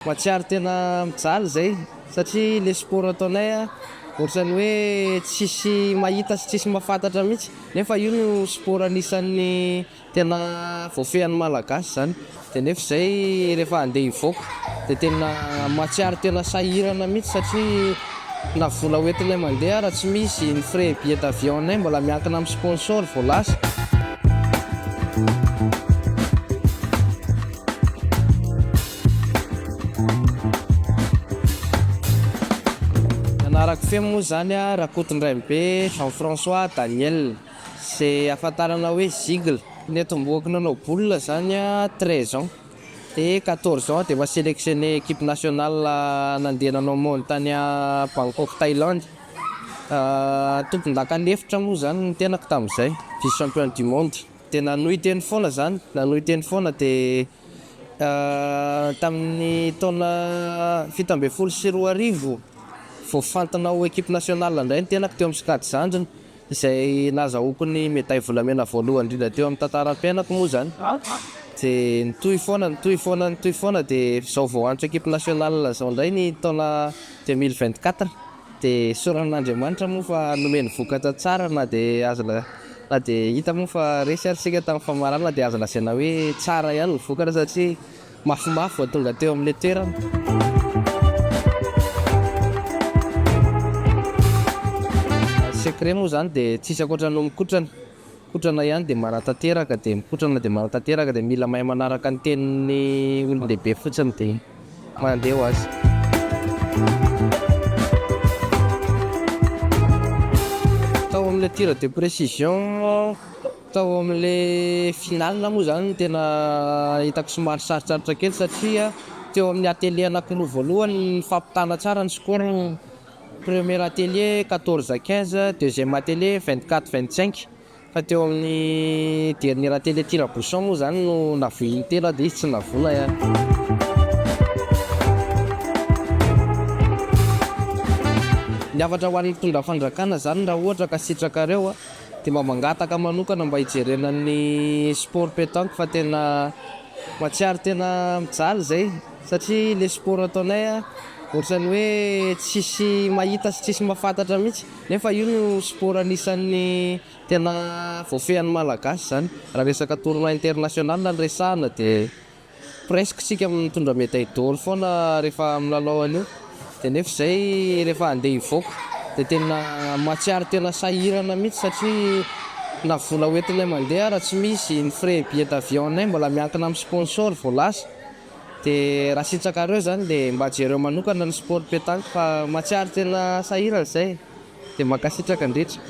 Mahatsiaro tena mijaly zay satria le sport ataonay a ohatran'ny hoe tsisy mahita sy tsisy mahafantatra mihitsy nefa io no sport anisan'ny tena voafehin'ny Malagasy zany de nefa zay rehefa andeha hivoaka de tena mahatsiaro tena sahirana mihitsy satria na vola hoentinay mandeha ara tsy misy, ny frais billet d'avion nay mbola miankina amin'ny sponsor vao lasa. Ny anarako feno moa izany Rakotondrainibe Jean François Daniel, izay ahafantarana hoe Zigle. Niantombohako nanao boule izany 13 ans, dia 14 ans dia efa sélectionné équipe nationale nandeha nanao monde tany Bangkok Thaïlande. Tompondaka lefitra moa izany ny tenako tamin'izay, vice champion du monde. Dia nanohy teny foana izany, nanohy teny foana dia tamin'ny taona 2017 voafantina ho équipe nationale indray ny tenako teo amin'ny sokajy zandriny, izay nahazahoako ny médaille volamena voalohany indrindra teo amin'ny tantaram-piainako moa izany. Dia nitohy foana, nitohy foana, nitohy foana dia izao voaantso équipe nationale izao indray ny taona 2024. Dia isaoran'Andriamanitra moa fa nomeny vokatra tsara na dia azo na dia hita moa fa resy ary isika tamin'ny famaranana dia azo lazaina hoe tsara ihany ny vokatra satria mafimafy vao tonga teo amin'ilay toerana. Secret moa izany dia tsisy ankoatra ny mikotrana. Mikotrana ihany dia manatanteraka dia mikotrana dia manatanteraka dia mila mahay manaraka ny tenin'ny olon-dehibe fotsiny dia mandeha ho azy. Tao amin'ilay tir de précision, tao amin'ilay finale moa izany no tena hitako somary sarotsarotra kely satria teo amin'ny atelier anankiroa voalohany nifampitana tsara ny score. Premier atelier 14 15, deuxième atelier 24 25, fa teo amin'ny dernier atelier tir à bouchon moa zany no navoa intelo aho dia izy tsy navoana ihany. Ny hafatra ho an'ny mpitondra fanjakana zany raha ohatra ka sitrakareo dia mba mangataka manokana mba hijerena ny sport pétanque fa tena mahatsiaro tena mijaly zay. Satria le sport ataonay a ohatran'ny hoe tsisy mahita sy tsisy mahafantatra mihitsy nefa io no sport anisan'ny tena voafehin'ny Malagasy zany. Raha resaka tournoi international no resahana de presque tsika mitondra médaille d'or foana rehefa milalao an'io de nefa zay rehefa andeha hivoaka de tena mahatsiaro tena sahirana mihitsy satria na vola hoentinay mandeha ara tsy misy, ny frais billet d'avion nay mbola miankina amin'ny sponsor vao lasa. Dia raha sitrakareo zany dia mba jereo manokana ny sport pétanque fa mahatsiaro tena sahirana zay dia mankasitraka indrindra.